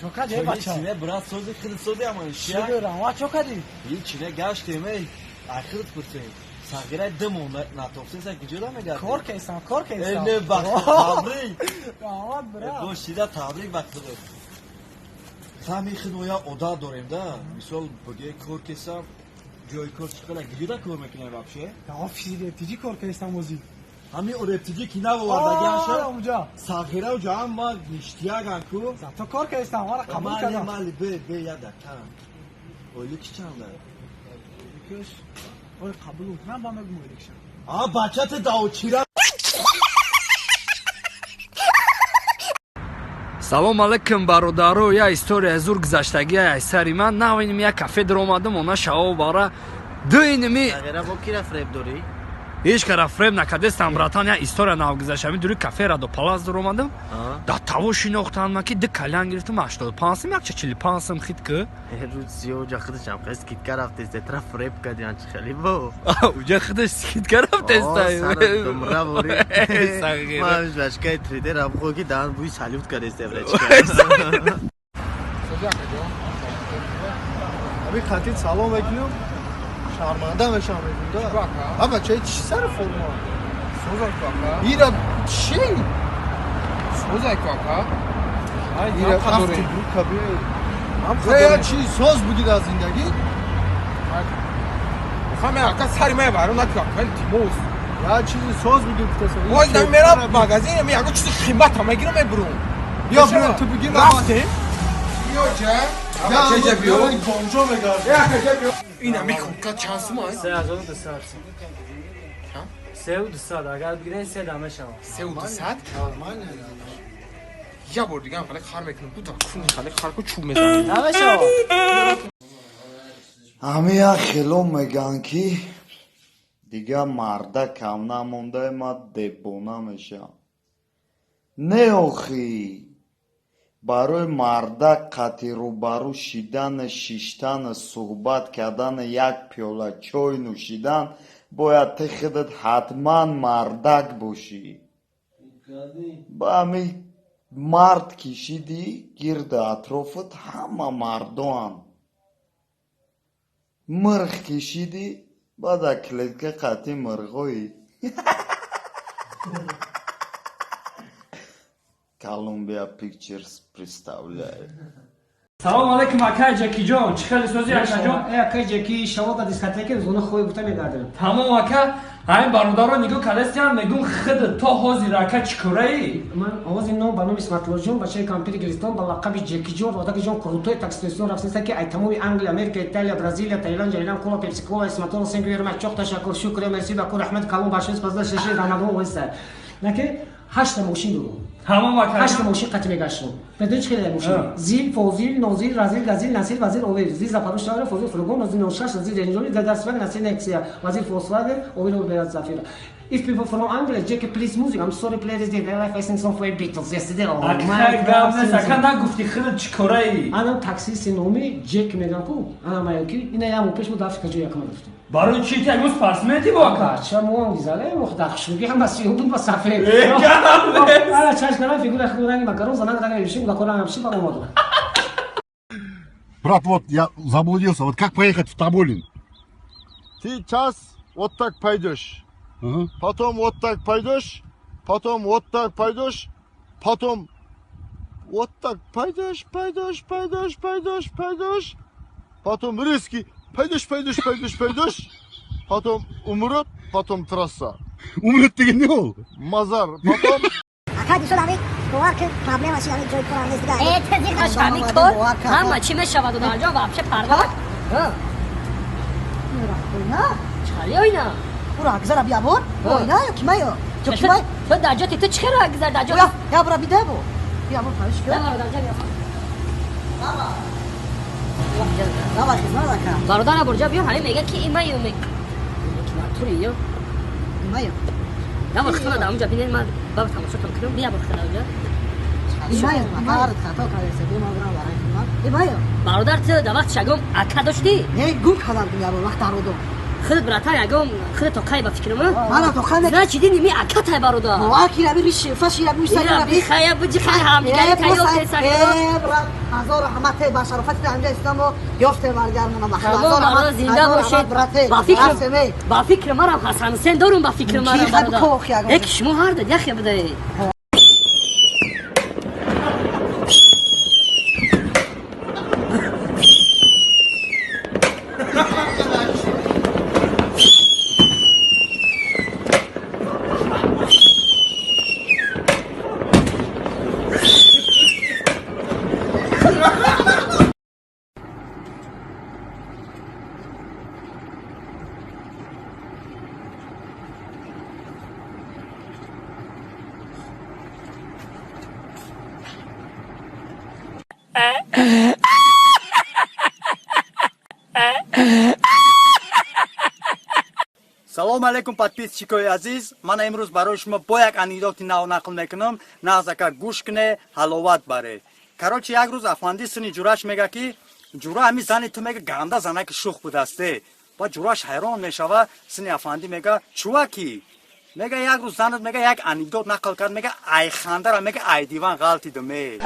Чокади бача. Не брат, сози хид сози ама ишия. Шугр, ама чокади? Ҳеч не гаштем эй. Ахират пурсем. Сағирай димо натофсеса куҷода мегарди? Кор кайсам, кор кайсам. Э не бахт, табрик. Раҳмат, брат. Бошида табрик ба худат. Сами хид мо як одат дорем да. Мисол буге кор кесам, ҷои кор чӣ қадар куҷода кор мекунем вообще? Офиси рептиҷи кор кайсам ози. Ҳамин рептиҷи ки навовардагиаша? Унҷа. Сағира уҷа ҳама ништияган ку. Зато кор кайсам, мара қабул кардам. Мали бе бе як дақиқа. Ойлики чанда? Кӯш. Ой қабул кунам ба мегум ойликша. А бачата даочира. Салом алейкум, бародаро. Я история зур гузаштагия ай сари ман. Навиним як кафе даромадам, она шао бара дуиними. Сағира, бо кира фреб дорӣ? Ҳеҷ кара фреб накардестам, братан. Я история нав гузашта. Ми дури кафе Радо Палас даромадам, да таво шинохтан ма ки ду калян гирифтам 85 сум, якча 45 сум хит ки. Рӯз уҷа худашам хел скидка рафтест, тра фреб кардиан чи хеле бо. Уҷа худаш скидка рафтеста. Думра бори. Сағира. Ман башкаи 3D рафт ки даҳан бӯи салют кардест евречка. Ами қатид салом мекунем, шарманда мешам мекунем да. А бача чӣ сар форма? Созай ку ака. Ира чӣ? Созай ку ака. Ира қадори. Каби. Я чӣ соз бугид аз зиндагӣ? Хаме ака сари май вайрон наку ака, илтимос. Я чизи соз бугид гуфтаса. Оз нами мерам магазин, ми яго чизи қимата мегирам мебурум. Биё бирем ту бигир. Рафтем. Биё ҷа. Я Ҷа биё. Бонҷо мегард. Я ака ҷа биё. Ина ми куртка чанд сум аст? 3200. 3200 агар бигирен се да мешавад. 3200? Нормально. Я бор дига ам хеле хар мекунам. Ду та куни хеле хар ку чӯб мезанам. Намешавад. Ҳами як хело мегӯянд ки дигар марда кам намонда, ма дебона мешавам. Не охӣ, барои марда қати рӯбарӯ шидану шиштану суҳбат кардану як пиёла чой нӯшидан бояд ту худат ҳатман мардак бошӣ. Ба ҳами мард кишидӣ, гирду атрофат ҳама мардоанд. Мирғ кишидӣ, баъд дар клетка қатъи мирғоӣ. Columbia Pictures представляет. Салом алейкум, акай Ҷекиҷон, чӣ хеле сози, акаҷон? Э акай Ҷеки, шаво да дискотека зона хои гуфта мегардем. Тамом, ака. Ҳамин бародаро нигоҳ кардастиам, мегум хид то ҳозир ака чӣ кораӣ? Ман овози ном ба номи Исматуллоҷон, бачаи кампири Гилистон ба лақаби Ҷекиҷон, одаки-ҷон, крутой таксистон рафтеста ки ай тамоми Англия, Америка, Италия, Бразилия, Таиланд, Ҷайлан, Кола, Пепси Кола, Исматулло, thank you very much, чоқ ташаккур, шукр, мерси, баку, раҳмат, калон, башои, спасда, шеши, Рамадон, оиста. Наки ҳашта мошин дорум. Тамом, ака. Ҳашта мошин қати мегаштум. Медони чӣ хеле мошин? Зил, Фозил, Нозил, Разил, Газил, Насил, Вазил, Овил, Зил, Запорожец, Тавра, Фозил, Фургон, Нозил, Ношаш, Зил, Ренҷоли, Дадасваг, Насил, Нексия, Вазил, Volkswagen, Овил, Берат, Зафира. If people from Anglia, Jackie, please music. I'm sorry, play this day. Life I sing song for Beatles yesterday. Oh, Ака, гап нест, ака, нагуфти худат чӣ кораӣ? Анам таксисти номи Ҷек мегам ку. Ана маяки. Ина яму пеш мо дар Африка ҷои якама рафтем. Барои чӣ ту ягон спортсменти бо, ака? Бача мо ҳам гизале, мо дар хушругӣ ҳам ба сиёҳ буд ба сафед. Э, гап нест. Ана чашм кардам, фигура худ ранги макарон, занак ранги бишим, лакора ҳам ши ба омадам. Брат, вот я заблудился. Вот как поехать в Таболин? Ты час вот так пойдешь. Ага. Потом вот так пойдешь, потом вот так пойдешь, потом вот так пойдешь, пойдешь, пойдешь, пойдешь, пойдешь, потом резкий пойдешь, пойдешь, пойдешь, пойдешь, потом умрет, потом трасса, Умрет деген не ол? Мазар, потом Ака, дишод ҳамин бовар ки проблема шид, ҳамин ҷои корам нест дига. Э, тезиқаш ҳамин кор ҳама чӣ мешавад, одарҷон, вообще парво. Ойна. Чӣ ойна? Ура гузара биябор. Ойна ё кимайё? Ҷо кимай? Ту дар ҷоти ту чӣ хел гузар дар ҷоти? Я я бора бида бо. Биябор фариш ки. Бародарҷон, биё. Давай хизмат, ака. Бародар, бурҷа биё, ҳамин мега ки имайё мег. Тури ё. Имайё. Давай хитона дар онҷа бинед, ман баба тамошотон кунам, бия бор хитона онҷа. Имайё, ака, хато кардеса, биё ман бурам барои хизмат. Имайё. Бародар, ту дар вақти шагом ака доштӣ? Не, гум кардам биябор вақт дар родом. Худат, братан, ягон худат то кай ба фикрам? Мана то кай. Значит, ин ми акатай, бародар. Аки раби риши фаши раби уса раби. Хая буҷи хай ҳамдигари таёр кесак. Э, брат, ҳазор раҳмат ба шарофати анҷа исломо ёфте баргармона махла. Ҳазор раҳмат, зинда бошед. Ба фикр марам Ҳасан Ҳусен дорум, ба фикр марам, бародар. Эки шумо ҳар дад яхе будаед. Салом алейкум, подписчикои азиз! Мана имрӯз барои шумо бо як анекдоти нав нақл мекунам. Нағзака гӯш куне, ҳаловат баре. Короче, як рӯз афанди сини ҷураш мега, ки ҷура, ҳами зани ту, мега, ганда занаки шух будасте. Ба ҷураш ҳайрон мешава. Сини афанди мега: «Чуваки?» Мега: «Як рӯз занат, мега, як анекдот нақл кард, мега, айхандара, мега, ай диван ғалтидуме».